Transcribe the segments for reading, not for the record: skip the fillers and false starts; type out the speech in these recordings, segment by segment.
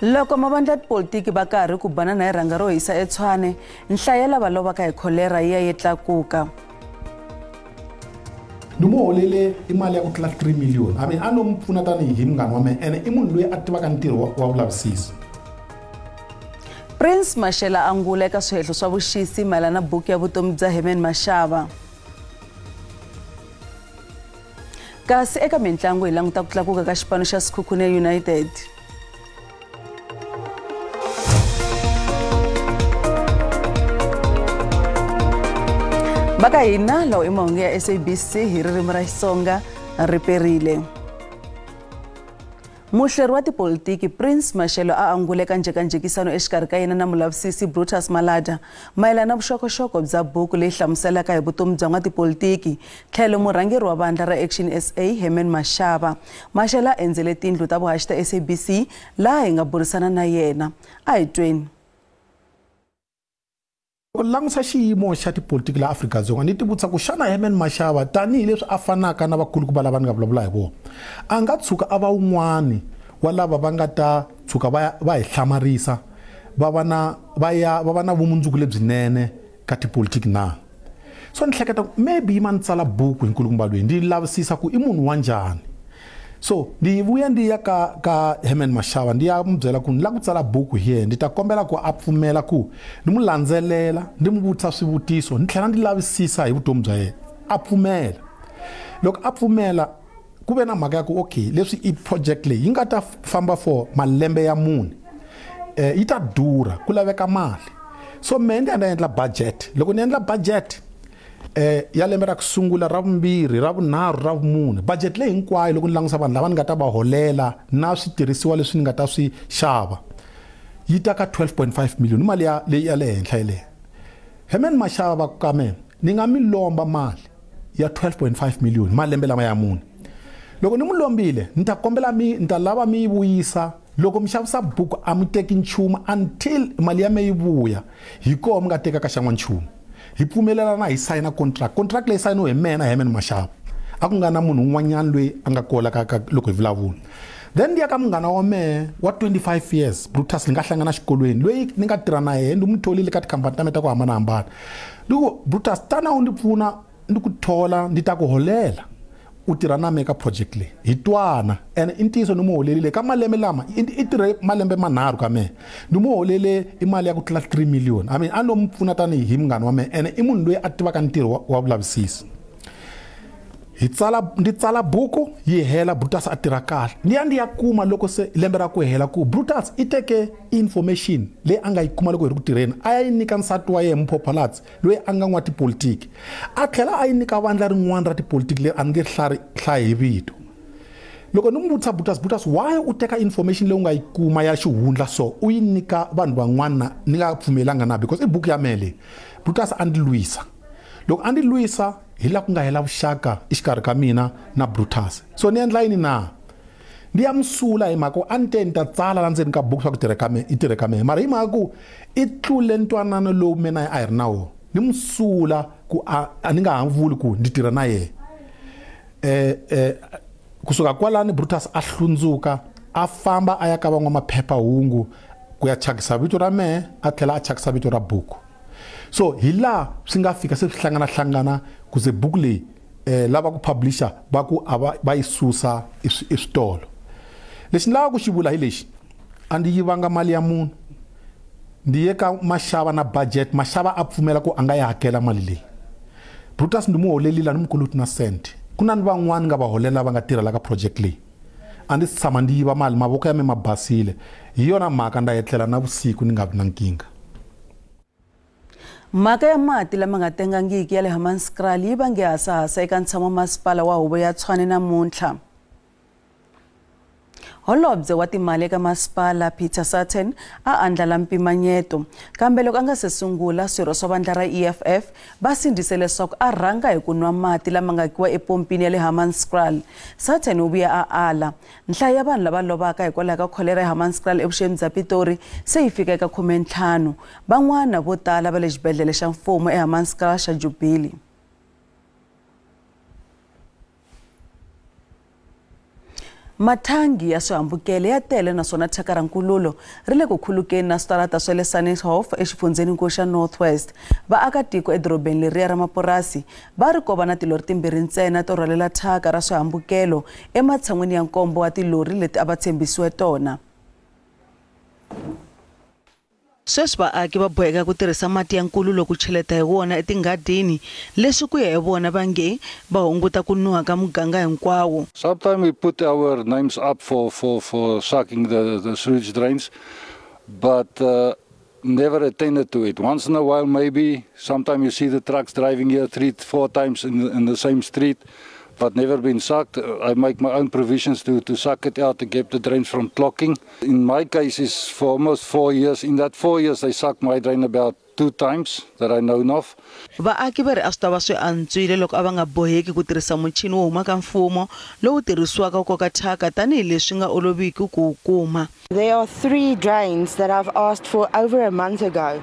Loko mavandla ya tipolitiki va karhi ku banana hi rhanga ro hisa eTshwane, nhlayo ya lava lovaka hi kholera yi ya yi tlakuka. Ni mu holele i mali ya ku tlula 3 million. I mean, a no mu pfuna tanihi munghana wa mina ene i munhu loyi a tivaka ntirho wa vulavisisi. Prince Mashele a angula eka swihehlo swa vuxisi mayelana na buku ya vutomi bya Herman Mashaba. Kasi eka mintlangu hi languta ku tlakuka ka xipano xa Sekhukhune United. Va ka hina lawa i mahungu ya SABC hi ririmi ra Xitsonga ri perile. Muhleri wa tipolitiki Prince Mashele a angule eka njhekanjhekisano exikarhi ka yena na mulavisisi Brutus Malada mayelana na vuxokoxoko bya buku leyi hlamuselaka hi vutomi bya n'watipolitiki tlhelo murhangeri wa vandla ra Action SA Herman Mashaba. Mashele a endzele tindlu ta vuhaxi ta SABC laha hi nga burisana na yena. A hi tweni. Loko ni langusa xiyimo xa tipolitiki laha Afrika-Dzonga ni tivutisa ku xana Herman Mashaba tanihileswi a fanaka na vakulukumba lava ni nga vulavula hi vona a nga tshuka a va wun'wani wa lava va nga ta tshuka va va hi hlamarisa va va na va ya va va na vumundzuku lebyinene ka tipolitiki na. So ni hleketa ku maybe yima ni tsala buku hi nkulukumba loyi ndi lavisisa ku i munhu wa njhani. So ndi vuya ndi ya ka ka Herman Mashaba ndi ya mu byela ku ni lava ku tsala buku hi yena, ndi ta kombela ku a pfumela ku ni mu landzelela ndi mu vutisa swivutiso ni tlhela ndi lavisisa hi vutomi bya yena. A pfumela. Loko a pfumela ku ve na mhaka ya ku okay leswi i project leyi yi nga ta famba for malembe ya mune, yi ta durha ku laveka mali. So mehe ndi ya ni ya endla budget. Loko ni endla budget ya lembe ra ku sungula, ra vumbirhi, ra vunharhu, ra vumune, budget leyi hinkwayo loko ni langusa vanhu lava ni nga ta va holela na switirhisiwa leswi ni nga ta swi xava yi ta ka 12.5 million, i mali ya leyi ya le henhla yeleyo. Herman Mashaba va ku ka mehe ni nga mi lomba mali ya 12.5 million malembe lama ya mune. Loko ni mu lombile ni ta kombela mi ni ta lava mi yi vuyisa. Loko mi xavisa buku a mi teki nchumu until mali ya me yi vuya, hi koho mi nga tekaka xan'wa nchumu. Hi pfumelelana hi sayina contract. Contract leyi sayiniwe hi mehe na Herman Mashaba, a ku nga na munhu un'wanyana loyi a nga kola ka loko hi vulavula. Then ndi ya ka munghana wa mehe wa 25 years Brutus, ni nga hlangana xikolweni, loyi ni nga tirha na yena, ndi mu tholile ka tikhampani ta mina ta ku hambanahambana. Ni ku Brutus, tana u ndi pfuna ndi ku thola ndi ta ku holela, u tirha na mehe ka project leyi, hi twana. Ene i ntiyiso ni mu holerile ka malembe lama, i tirhe malembe manharhu ka mehe, ni mu holele i mali ya ku tlula 3 million. I mean, a no mu pfuna tanihi munghana wa mehe ene i munhu loyi a tivaka ntirho wa vulavisisi. Hi tsala, ndi tsala buku yi hela, Brutus a tirha kahle. Ni ya ndi ya kuma loko se lembe ra ku hela ku Brutus i teke information leyi a nga yi kuma loko hi ri ku tirheni, a ya yi nyika nsati wa yena Mphophalatsi loyi a nga n'watipolitiki, a tlhela a yi nyika vandla rin'wana ra tipolitiki leri a ni nge hlayi hi vito. Loko ni n'wi vutisa Brutus, Brutus why u teka information leyi u nga yi kuma ya xihundla so u yi nyika vanhu van'wana ni nga pfumelanga na, because i buku ya mehe leyi. Brutus a ndzi lwisa. Loko a ndzi lwisa hi laha ku nga hela vuxaka exikarhi ka mina na Brutus. So ni endla yini na? Ndi ya musula hi mhaka ku a ni te ni ta tsala la ndzeni ka buku swa ku tirha ka mehe, i tirhe ka mehe, mara hi mhaka ku i tlule ntwanano lowu mina a hi ri na wona, ni musula ku a ni nga ha vuli ku ndi tirha na yena. Kusuka kwalani Brutus a hlundzuka a famba a ya ka van'wamaphephahungu ku ya thyakisa vito ra mehe, a tlhela a thyakisa vito ra buku. So hi laha swi nga fika se swi hlanganahlangana ku ze buku leyi lava ku publisher va ku a va yi susa eswitolo. Lexi ni lavaka ku xi vula hi lexi, a ndzi yivanga mali ya munhu, ndzi ye ka Mashaba na budget, Mashaba a pfumela ku a nga yi hakela mali leyi. Brutus ndi mu holelile, a ni mu koloti na cent. Ku na ni van'wani nga va holela va nga tirha la ka project leyi. A ndzi si tshama ndzi yiva mali, mavoko ya mina ma basile. Hi yona mhaka nda etlela na vusiku ni nga vi na nkingha. Mhaka ya mati lama nga tengangiki ya le Hammanskraal yi vange hasahasa eka ntshamo wa masipala wa Huvo ya Tshwane namuntlha. Holobye wa timali eka masipala Peter Sutton a andlala mpimanyeto, kambe loko a nga se sungula, swirho swa vandla ra EFF va sindzise leswaku a rhanga hi ku nwa mati lama nga kiwa epompini ya le Hammanskraal. Sutton u vuya a ala. Nhlayo ya vanhu lava lovaka hikwalaho ka kholera eHammanskraal evuxeni bya Pitori se yi fika eka 15. Van'wana vo tala va le xibedhlele xa mfumo eHammanskraal xa Jubilee. Mathangi ya swihambukelo ya tele naswona thyaka ra nkululo ri le ku khulukeni na switarata swa le Sannieshof exifundzheninkulu xa North West. Vaakatiko edorobeni leriya ra mapurasi va ri ko va na tilori timbirhi ntsena to rhwalela thyaka ra swihambukelo ematshan'wini ya nkombo wa tilori leti a va tshembisiwe tona. Sweswi vaaki va boheka ku tirhisa mati ya nkululo ku cheleta hi wona etinghadini, leswi ku ya hi vona va nge va hunguta ku nuha ka muganga hinkwawo. Sometimes we put our names up for sucking the sewage drains, but never attended to it. Once in a while maybe, sometimes you see the trucks driving here 3-4 times in the same street, but never been sucked. I make my own provisions to suck it out to keep the drains from clogging. In my case, it's for almost 4 years. In that 4 years, they sucked my drain about 2 times that I know of. Vaaki va ri a swi ta va swi antswile loko a va nga boheki ku tirhisa muchini wo huma ka mfumo lowu tirhisiwaka ku koka thyaka tanihileswi nga oloviki ku wu kuma. There are 3 drains that I've asked for over a month ago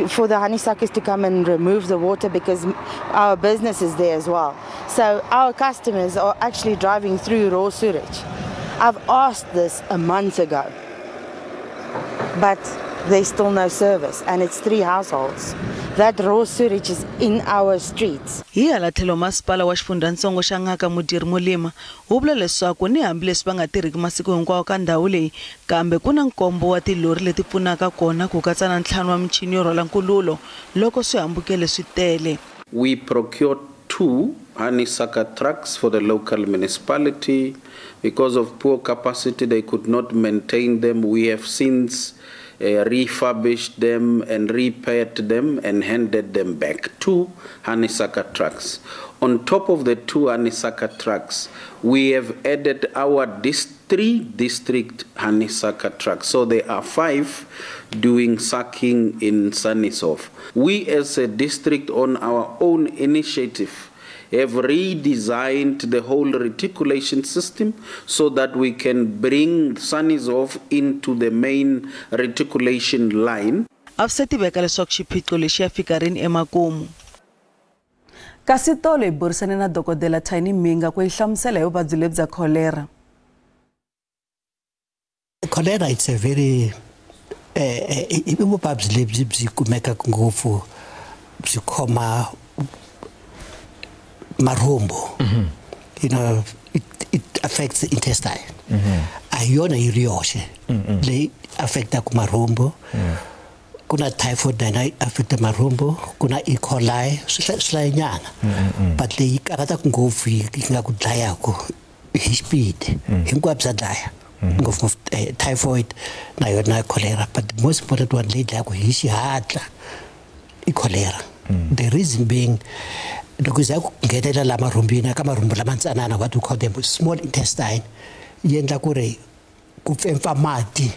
for the honeysuckers to come and remove the water, because our business is there as well. So our customers are actually driving through raw sewage. I've asked this a month ago, but there's still no service, and it's 3 households. That raw sewage is in our streets. Hi hala tlhelo masipala wa xifundzhantsongo xa Ngaka Modiri Molema wu vula leswaku ni hambileswi va nga tirhiki masiku hinkwawo ka ndhawu leyi, kambe ku na nkombo wa tilori leti pfunaka kona ku katsa na 5 wa michini yo rhwala nkululo loko swihambukelo swi tele. We procured 2 honeysucker trucks for the local municipality. Because of poor capacity, they could not maintain them. We have since refurbished them and repaired them and handed them back. 2 honeysucker trucks. On top of the 2 honeysucker trucks, we have added our 3 district honeysucker trucks. So there are 5 doing sucking in Sannieshof. We as a district on our own initiative have redesigned the whole reticulation system so that we can bring Sannieshof into the main reticulation line. A swi tiveka leswaku xiphiqo lexi ya fika rini emakumu. Kasi tolo hi burisane na dokodela Tiny Minga ku hi hlamusela hi vuvabyi lebyi bya cholera. Cholera, it's a very i vuvabyi lebyi byi kumekaka ngopfu byi khoma marhumbu. You know, it affects the intestine. A hi yona yi ri yoxe leyi affectaka marhumbu. Ku na typhoid na yi affecta marhumbu, ku na E. coli, swi hlayanyana. But leyi karhataka ngopfu yi nga ku dlayaka hi xipidi, hinkwabyo bya dlaya. Ngopfungopfu typhoid na yona cholera, but the most important one leyi dlayaka hi xihatla i cholera. The reason being, loko za ku nghenela la marhumbini ka marhumbu lama ntsanana, what we call them small intestine, yi endla ku ri ku pfempfa mati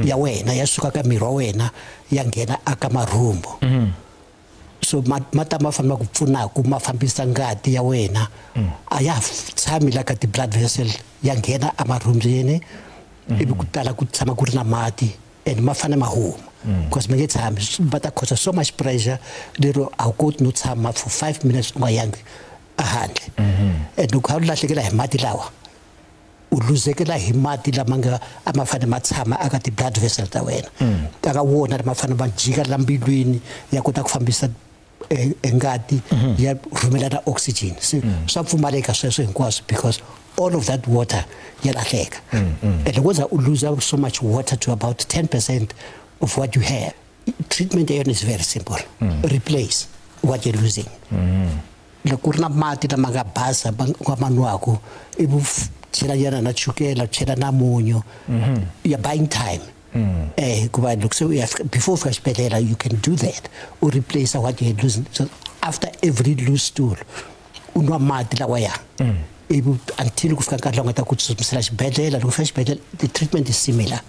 ya wena ya suka ka miri wa wena ya nghena aka marhumbu. So mati ma fanele ku pfunaka ma fambisa ngati ya wena a ya tshami la ka ti-blood vessel, ya nghena emarhumbyini ivi ku tala ku tshama ku ri na mati and ma fanele ma huma. Because ma nge tshami, va ta cause so much pressure lero a wu koti no tshama for 5 minutes u nga yangi ehandle. And loko u lahlekela hi mati lawa, u luzekela hi mati lama nga a ma fanele ma tshama aka ti-blood vessel ta wena. Aka wona lama fanele ma jika la mbilwini ya kota ku fambisa ngati ya rhumela na oxygen. So swa pfumaleka sweswo hinkwaswo because all of that water ya lahleka. And loko u lose so much water to about 10% of what you have, treatment ya yona is very simple. Replace what you're losing. Loko ku ri na mati lama nga basa nga ma nwaka, ivi chela yana na chukela, chela na munyu, you're buying time. Hikuva loko se u ya before fika xibedhlele, you can do that or replace what you're losing. So after every loose stool, u nwa mati lawaya ivi until ku fika nkarhi lowu nga ta ku tsutsumisela xibedhlele. Loko fika xibedhlele, the treatment is similar.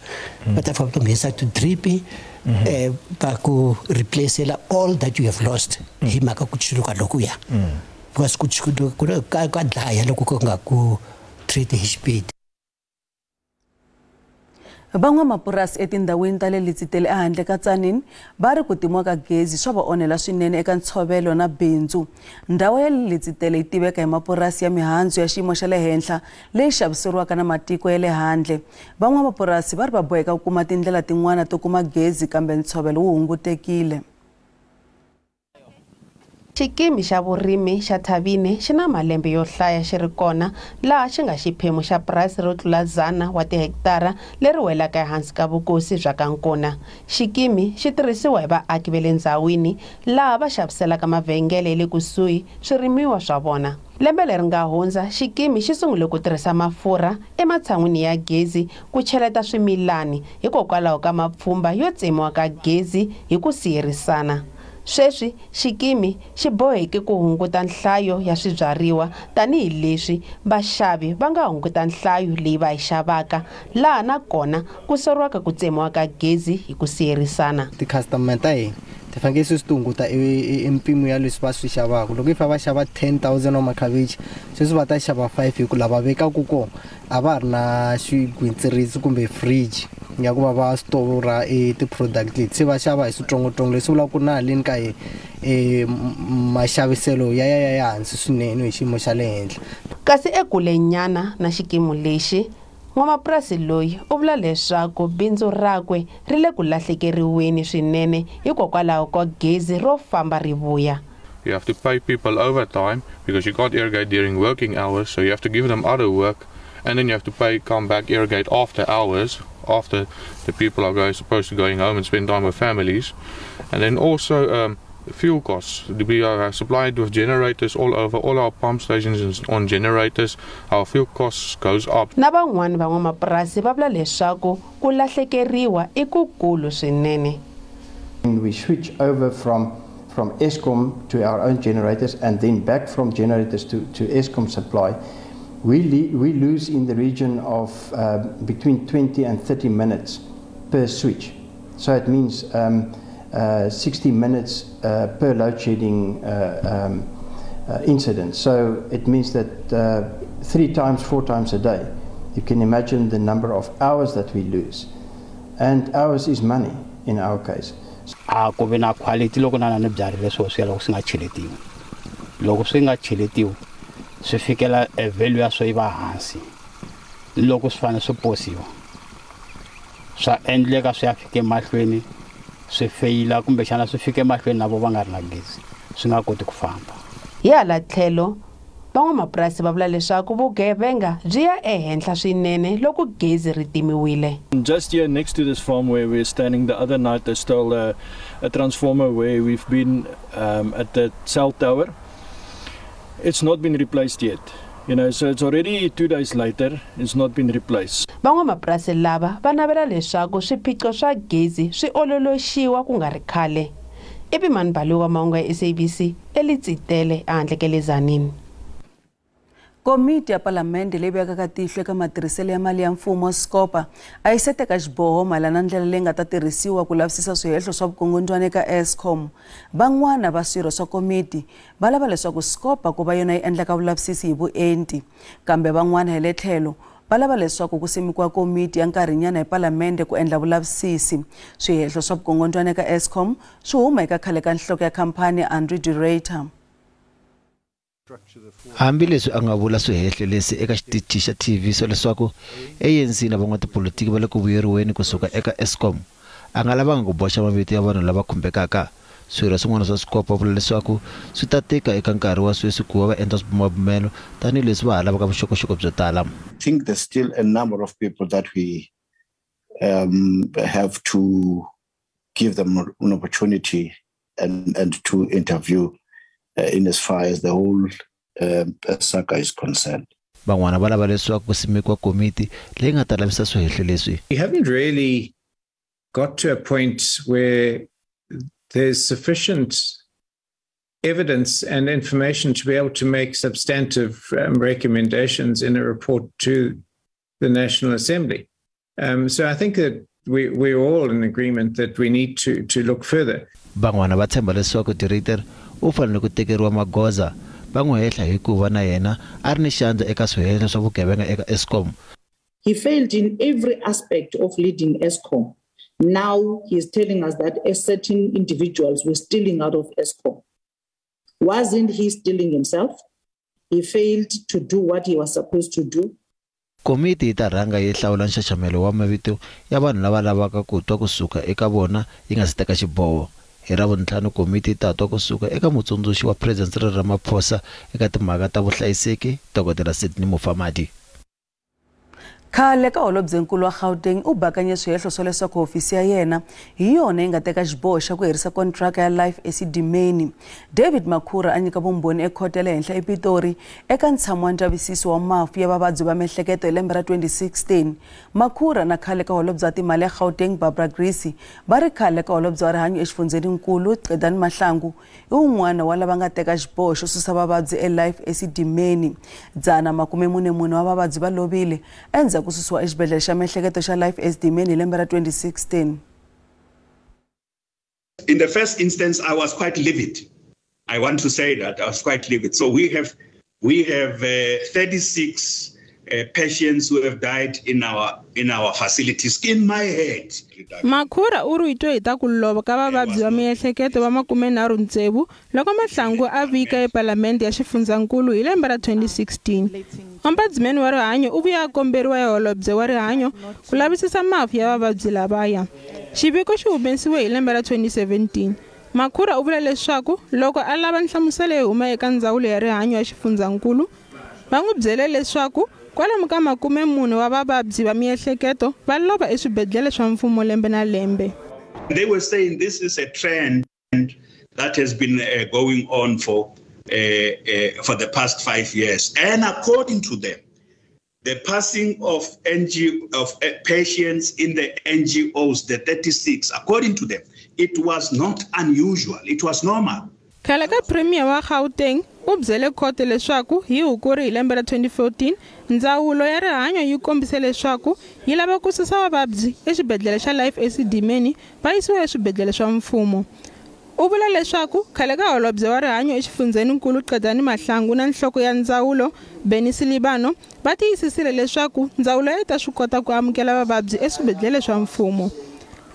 Va ta famba ku nghenisa ti-drip, va ku replacela all that you have lost hi mhaka ku chuluka lokuya. Because ku chuluka ka dlaya loko ku nga ku treat hi xipidi. Van'wamapurasi etindhawini ta le Letsitele ehandle ka Tzaneen va ri ku timiwa ka gezi swa va onhela swinene eka ntshovelo na bindzu. Ndhawu ya le Letsitele yi tiveka hi mapurasi ya mihandzu ya xiyimo xa le henhla leyi xaviseriwaka na matiko ya le handle. Van'wamapurasi va ri va boheka ku kuma tindlela tin'wana to kuma gezi kambe ntshovelo wu hungutekile. Xikimi xa vurimi xa Thabini xi na malembe yo hlaya xi ri kona laha xi nga xiphemu xa purasi ro tlula 100 wa tihektara leri welaka ehansi ka vukosi bya ka Nkuna. Xikimi xi tirhisiwa hi vaaki va le ndzhawini laha va xaviselaka mavhengele ya le kusuhi swirimiwa swa vona. Lembe leri nga hundza xikimi xi sungule ku tirhisa mafurha ematshan'wini ya gezi ku cheleta swimilani hikokwalaho ka mapfhumba yo tsemiwa ka gezi hi ku siyerisana. Sweswi xikimi xi boheke ku hunguta nhlayo ya swibyariwa tanihileswi vaxavi va nga hunguta nhlayo leyi va yi xavaka laha na kona ku soriwaka ku tsemiwa ka gezi hi ku siyerisana. Ti-customer ta hina ti fanekele sweswi ti hunguta e mpimo ya leswi va swi xavaka. Loko yi fa va xava 10,000 wa makhavichi sweswi va ta xava 5 hi ku lava vekaku kona a va ha ri na xigwitsirisi kumbe fridge ya ku va va stora e ti-product leti se va xava hi switsongotsongo leswi vulaka ku na haleni ka maxaviselo ya ya hansi swinene hi xiyimo xa le henhla. Kasi ekulenyana na xikimu lexi n'wamapurasi loyi u vula leswaku bindzu rakwe ri le ku lahlekeriweni swinene hikokwalaho ka gezi ro famba ri vuya. You have to pay people overtime because you can't irrigate during working hours, so you have to give them other work, and then you have to pay, come back, irrigate after hours, after the people are supposed to going home and spend time with families. And then also fuel costs. We are supplied with generators all over, all our pump stations on generators. Our fuel costs goes up. Na van'wani van'wamapurasi va vula leswaku ku lahlekeriwa i kukulu swinene. We switch over from Eskom to our own generators and then back from generators to Eskom supply. We lose in the region of between 20 and 30 minutes per switch. So it means 60 minutes per load shedding incident. So it means that 3 times, 4 times a day. You can imagine the number of hours that we lose. And hours is money in our case. A ku vi na quality loko na ni byarile swo swi loko swi nga cheletiwi. Loko swi nga cheletiwi swi fikela e value ya swo yi va hansi. Loko swi fanele swi posiwa swa endleka swi ya fike mahlweni swi feyila kumbexana swi fike mahlweni na vo va nga ri na gezi swi nga koti ku famba. Hi hala tlhelo van'wamapurasi va vula leswaku vugevenga byi ya ehenhla swinene loko gezi ri timiwile. Just here next to this farm where we're standing the other night, they stole a transformer where we've been at the cell tower. It's not been replaced yet. You know, so it's already 2 days later, it's not been replaced. Van'wamapurasi lava va navela leswaku swiphiqo swa gezi swi ololoxiwa ku nga ri khale. Epimani Baluwa, mahungu ya SABC, eLetsitele ehandle ka le Tzaneen. Komiti ya Palamende leyi vekaka tihlo eka matirhiselo ya mali ya mfumo SCOPA a yi se teka xiboho mayelana na ndlela leyi nga ta tirhisiwa ku lavisisa swihehlo swa vukungundzwana eka Eskom. Van'wana va swirho swa komiti va lava leswaku SCOPA ku va yona yi endlaka vulavisisi hi vuenti, kambe van'wana hi le tlhelo va lava leswaku ku simekiwa komiti ya nkarhinyana hi Palamende ku endla vulavisisi. Swihehlo swa vukungundzwana eka Eskom swi huma eka khale ka nhloko ya khampani Andrew de Ruyter. Hambileswi a nga vula swihehlo leswi eka xitichi xa TV swa leswaku ANC na van'watipolitiki va le ku vuyeriweni kusuka eka Eskom, a nga lavanga ku boxa mavito ya vanhu lava khumbekaka. Swirho swin'wana swa SCOPA vula leswaku swi ta tika eka nkarhi wa sweswi ku va va endla swibumabumelo tanihileswi va ha lavaka vuxokoxoko byo tala. I think there's still a number of people that we have to give them an opportunity and to interview in as far as the whole saga is concerned. Van'wana va lava leswaku ku simekiwa komiti leyi nga ta lavisa swihehlo leswi. We haven't really got to a point where there's sufficient evidence and information to be able to make substantive recommendations in a report to the National Assembly. So I think that we're all in agreement that we need to look further. Van'wana va tshemba leswaku de Ruyter u fanele ku tekeriwa magoza va n'wi hehla hikuva na yena a ri ni xandla eka swihehlo swa vugevenga eka Eskom. He failed in every aspect of leading Eskom. Now he is telling us that certain individuals were stealing out of Eskom. Wasn't he stealing himself? He failed to do what he was supposed to do. Komiti yi ta rhanga yi hlawula nxaxamelo wa mavito ya vanhu lava lavaka ku twa kusuka eka vona yi nga si teka xiboho. Hi Ravuntlhanu komiti yi ta twa kusuka eka mutsundzuxi wa President Cyril Ramaphosa eka timhaka ta vuhlayiseki, Dr. Sydney Mufamadi. Khale ka holobyenkulu wa Gauteng u bakanye swihehlo swa leswaku hofisi ya yena hi yona yi nga teka xiboho xa ku herisa kontraka ya Life Esidimeni. David Makhura a nyika vumbhoni ekhoto ya le henhla ePitori eka ntshamo wa ndzavisiso wa mafu ya vavabyi va miehleketo hi lembe ra 2016. Makhura na khale ka holobye wa timali ya Gauteng Barbara Creecy va ri khale ka holobye wa rihanyo exifundzheninkulu Qedani Mahlangu i wun'wana wa lava nga teka xiboho xo susa vavabyi eLife Esidimeni. 144 wa vavabyi va lovile endzhaku ku susiwa exibedhlele xa miehleketo xa Life Esidimeni hi lembe ra 2016. In the first instance, I was quite livid. I want to say that I was quite livid. So we have 36 patients who have died in our facilities. In my head. Makhura u ri twe hi ta ku lova ka vavabyi va miehleketo va 36 loko Mahlangu a vika ePalamende ya xifundzankulu hi lembe ra 2016. Ombudsman wa rihanyo u vuya a komberiwa hi holobye wa rihanyo ku lavisisa mafu ya vavabyi lavaya. Xiviko xi humesiwe hi lembe ra 2017. Makhura u vula leswaku loko a lava nhlamuselo yo huma eka ndzawulo ya rihanyo ya xifundzankulu, va n'wi byele leswaku kwalomu ka 40 wa vavabyi va miehleketo va lova eswibedhlele swa mfumo lembe na lembe. They were saying this is a trend that has been going on for the past 5 years, and according to them, the passing of patients in the NGOs, the 36, according to them, it was not unusual, it was normal. Khale ka Premier wa Gauteng u byele khoto leswaku hi Hukuri hi lembe ra 2014 ndzawulo ya rihanyo yi kombise leswaku yi lava ku susa vavabyi exibedhlele xa Life Esidimeni va yisiwa eswibedhlele swa mfumo. U vula leswaku khale ka holobye wa rihanyo exifundzheninkulu Qedani Mahlangu na nhloko ya ndzawulo Benny Silibano va tiyisisile leswaku ndzawulo yi ta swi kota ku amukela vavabyi eswibedhlele swa mfumo.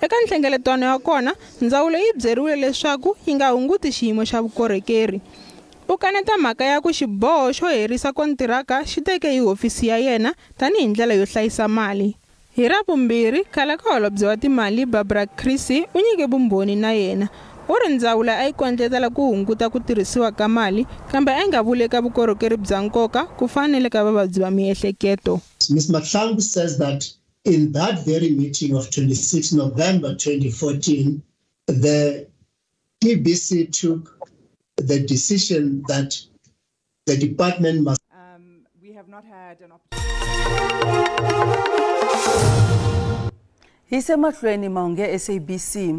Eka nhlengeletano ya kona, ndzawulo yi byeriwile leswaku yi nga hunguti xiyimo xa vukorhokeri. U kaneta mhaka ya ku xiboho xo herisa kontiraka xi teke hi hofisi ya yena tanihi ndlela yo hlayisa mali. Hi Ravumbirhi, khale ka holobye wa timali Barbara Creecy u nyike vumbhoni na yena. U ri ndzawulo a yi kondletela ku hunguta ku tirhisiwa ka mali kambe a yi nga vuli eka vukorhokeri bya nkoka ku fana na le ka vavabyi va miehleketo. Ms. Mahlangu says that in that very meeting of 26 November 2014, the PBC took the decision that the department must. We have not had an opportunity. Hi mahlweni mahungu ya SABC.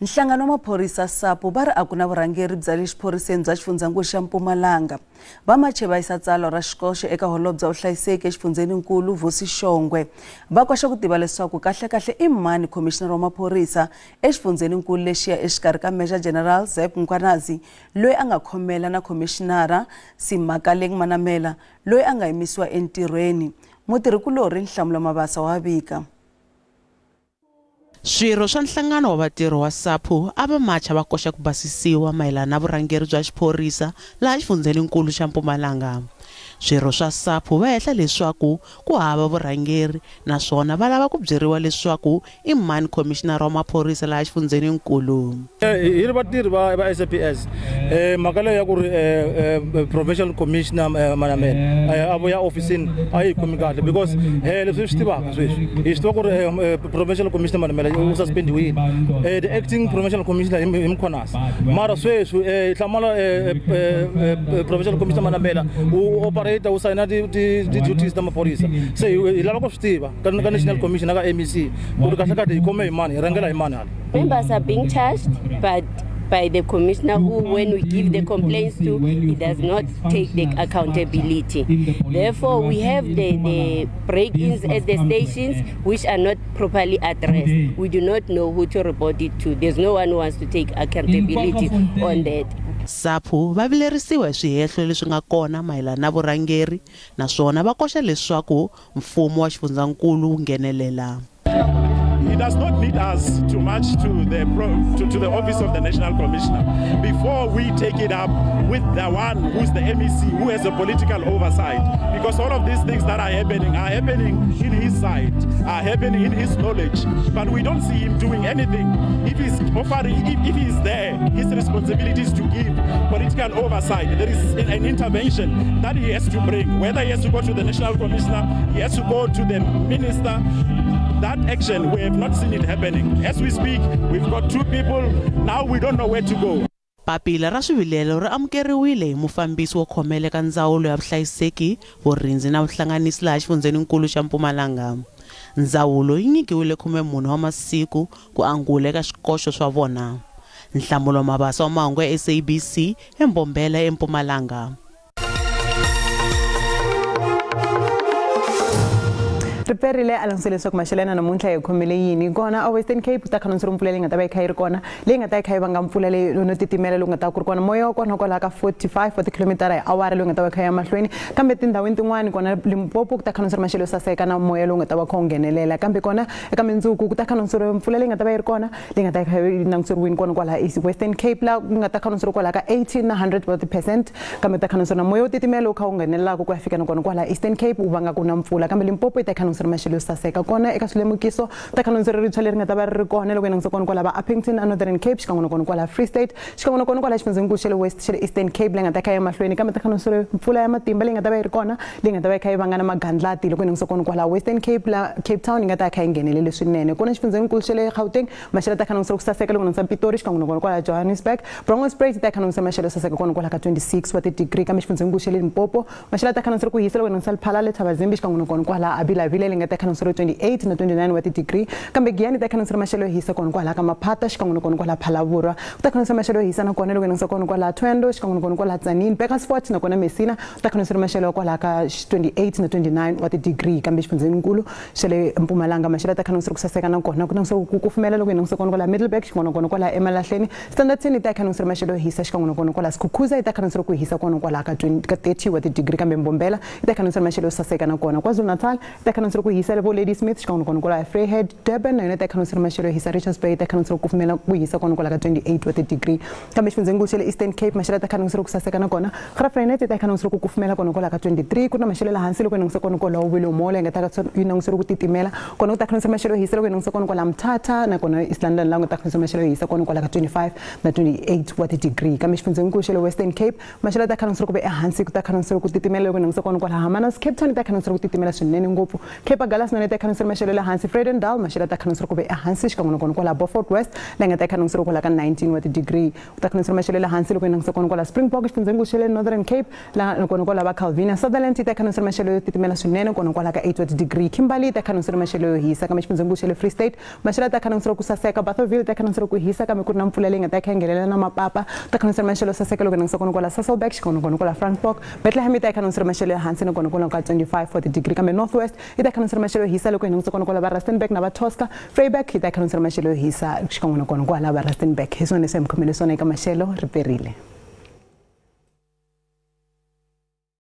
Nhlangano wa maphorisa SAPO va ri a ku na vurhangeri bya le xiphoriseni bya xifundzankulu xa Mpumalanga. Va mache va yisa tsalwa ra xikoxo eka holobye wa vuhlayiseki exifundzheninkulu Vusi Shongwe. Va koxa ku tiva leswaku kahlekahle i mani khomixinara wa maphorisa exifundzheninkulu lexiya exikarhi ka Major General Zeb Mkhwanazi loyi a nga khomela na khomixinara Simakaleng Manamela loyi a nga yimisiwa entirhweni. Mutirhikulorhi Nhlamulo Mabasa wa vika. Swirho swa nhlangano wa vatirhi wa SAPO a va macha va koxa ku basisiwa mayelana na vurhangeri bya xiphorisa laha xifundzheninkulu xa Mpumalanga. Swirho swa SAPO va hehla leswaku ku hava vurhangeri naswona va lava ku byeriwa leswaku i mani khomixinara wa maphorisa laha xifundzheninkulu. Hi ri vatirhi va SAPS mhaka leyi ya ku ri provincial commissioner Manamela a vuya ofisini a yi khomi kahle because leswi hi swi tivaka sweswi hi swi tiva ku ri provincial commissioner Manamela u suspendiwile, the acting provincial commissioner hi Mkhwanazi, mara sweswi hi hlamala provincial commissioner Manamela u operate u sayina ti-duties ta maphorisa, se hi lava ku swi tiva ka national commission na ka MEC ku ri kahlekahle hi khome hi mani hi rhangela hi mani hala. Members are being charged, but by the commissioner who, when we give the complaints to, he does not take the accountability. Therefore, we have the break-ins at the stations which are not properly addressed. We do not know who to report it to. There's no one who wants to take accountability on that. SAPU va vilerisiwa hi swihehlo leswi nga kona mayelana na vurhangeri naswona va koxa leswaku mfumo wa xifundzankulu wu nghenelela. He does not need us to march to the office of the National Commissioner before we take it up with the one who's the MEC, who has a political oversight. Because all of these things that are happening in his side, are happening in his knowledge. But we don't see him doing anything. If he's offering, if he's there, his responsibility is to give political oversight. There is an intervention that he has to bring. Whether he has to go to the National Commissioner, he has to go to the minister. That action, we have not seen it happening. As we speak, we've got 2 people. Now we don't know where to go. Papila ra swivilelo ri amukeriwile hi mufambisi wo khomela ka ndzawulo ya vuhlayiseki, vurindzi na vuhlanganisi laha xifundzheninkulu xa Mpumalanga. Ndzawulo yi nyikiwile 14 wa masiku ku angula eka swikoxo swa vona. Nhlamulo Mabasa wa mahungu ya SABC eMbombela eMpumalanga. Riperile a landzele leswaku maxelo ya namuntlha hi khomele yini kona a Western Cape ta khanontsela mpfula leyi nga ta va yi kha yi ri kona leyi nga ta yi kha yi vanga mpfula leyi no titimela lowu nga ta ku ri kona moya wa kona kwalaho ka 45 40 km hi awara lowu nga ta va kha ya mahlweni kambe tindhawini tin'wani kona Limpopo ku ta khanontsela maxelo yo saseka na moya lowu nga ta va kha wu nghenelela kambe kona eka mindzuku ku ta khanontsela mpfula leyi nga ta va yi ri kona leyi nga ta yi kha yi languteriwini kona kwalaha East Western Cape la ku nga ta khanontsela kwalaho ka 80 na 100% kambe ta khanontsela na moya wo titimela wu kha wu nghenelelaka ku ya fika na kona kwalaha Eastern Cape wu vanga ku na mpfula kambe Limpopo yi ta khanontsela maxelo yo saseka kona eka swilemukiso ta khanontsela ritshwa leri nga ta va ri ri kona loko yi langutisa kona kwala va Upington a Northern Cape xikan'we na kona kwala Free State xikan'we na kona kwala xifundzhenikulu xa le West xa le Eastern Cape leyi nga ta kha ya mahlweni kambe ta khanontsela mpfula ya matimba leyi nga ta va yi ri kona leyi nga ta va yi kha yi vanga na magandlati loko yi langutisa kona kwala Western Cape la Cape Town yi nga ta kha yi nghenelele swinene kona xifundzhenikulu xa le Gauteng maxelo ta khanontsela ku saseka loko langutisa Pitori xikan'we na kona kwala Johannesburg Bronkhorstspruit ta khanontsela maxelo yo saseka kona kwala ka 26 wa ti-degree kambe xifundzhenikulu xa le Limpopo maxelo ta khanontsela ku hisa loko langutisa Lephalale Thabazimbi xikan'we na kona kwala Abilavile leyi nga ta khanontsela 28 na 29 wa ti-degree kambe Giyani ta khanontsela maxelo yo hisa kona kwala ka Maphata xikan'we na kona kwala Phalaborwa ku ta khanontsela maxelo yo hisa na kona loko yi langutisa kona kwala Twendo xikan'we na kona kwala Tzaneen Burgersfort na kona Messina ku ta khanontsela maxelo ya kwala ka 28 na 29 wa ti-degree kambe xifundzhenikulu xa le Mpumalanga maxelo ta khanontsela ku saseka na kona ku langutisa ku kufumela loko yi langutisa kona kwala Middelburg xikan'we na kona kwala Emalahleni Standerton yi ta khanontsela maxelo yo hisa xikan'we na kona kwala Skukuza yi ta khanontsela ku hisa kona kwala ka 30 wa ti-degree kambe Mbombela yi ta khanontsela maxelo yo saseka na kona KwaZulu-Natal yi ta khanontsela ku hisa le Ladysmith xikan'we na kona kwala Vryheid Durban na yona ta khanontsela maxelo yo hisa Richards Bay ta khanontsela ku kufumela ku hisa kona kwala ka 28 wa ti-degree kambe xifundzhenikulu xa le Eastern Cape maxelo ta khanontsela ku saseka na kona Graaff-Reinet ta khanontsela ku kufumela kona kwala ka 23 ku na maxelo la hansi loko yi langutisa kona kwala Willowmore leyi nga ta yi langutisa ku titimela kona ku ta khanontsela maxelo yo hisa loko yi langutisa kona kwala Mthatha na kona East London la ku ta khanontsela maxelo yo hisa kona kwala ka 25 na 28 wa ti-degree kambe xifundzhenikulu xa le Western Cape maxelo ta khanontsela ku ve ehansi ku ta khanontsela ku titimela loko yi langutisa kona kwala Hermanus Cape Town ta khanontsela ku titimela swinene ngopfu Cape Agulhas na yona ta khanontsela maxelo le hansi Vredendal maxelo ta khanontsela ku ve ehansi xikan'we na kona kwala Beaufort West leyi nga ta khanontsela kwala ka 19 wa ti-degree ku ta khanontsela maxelo le hansi loko yi langutisa kona kwala Springbok xifundzhenikulu xa le Northern Cape la kona kwala va Calvinia Sutherland yi ta khanontsela maxelo yo titimela swinene kona kwala ka 8 wa ti-degree Kimberley yi ta khanontsela maxelo yo hisa kambe xifundzhenikulu xa le Free State maxelo ta khanontsela ku saseka Bothaville ta khanontsela ku hisa kambe ku ri na mpfula leyi nga ta khangelela na mapapa ta khanontsela maxelo yo saseka loko yi langutisa kona kwala Sasolburg xikan'we na kona kwala Frankfort Bethlehem yi ta khanontsela maxelo ya hansi na kona kwala ka 25 wa ti-degree kambe North West yi ta khanontsela maxelo yo hisa loko yi langutisa kona kwala va Rustenburg na va Tosca Vryburg yi ta khanontsela maxelo yo hisa xikan'we na kona kwala va Rustenburg hi swona leswi hi mi khomele swona eka maxelo ri perile.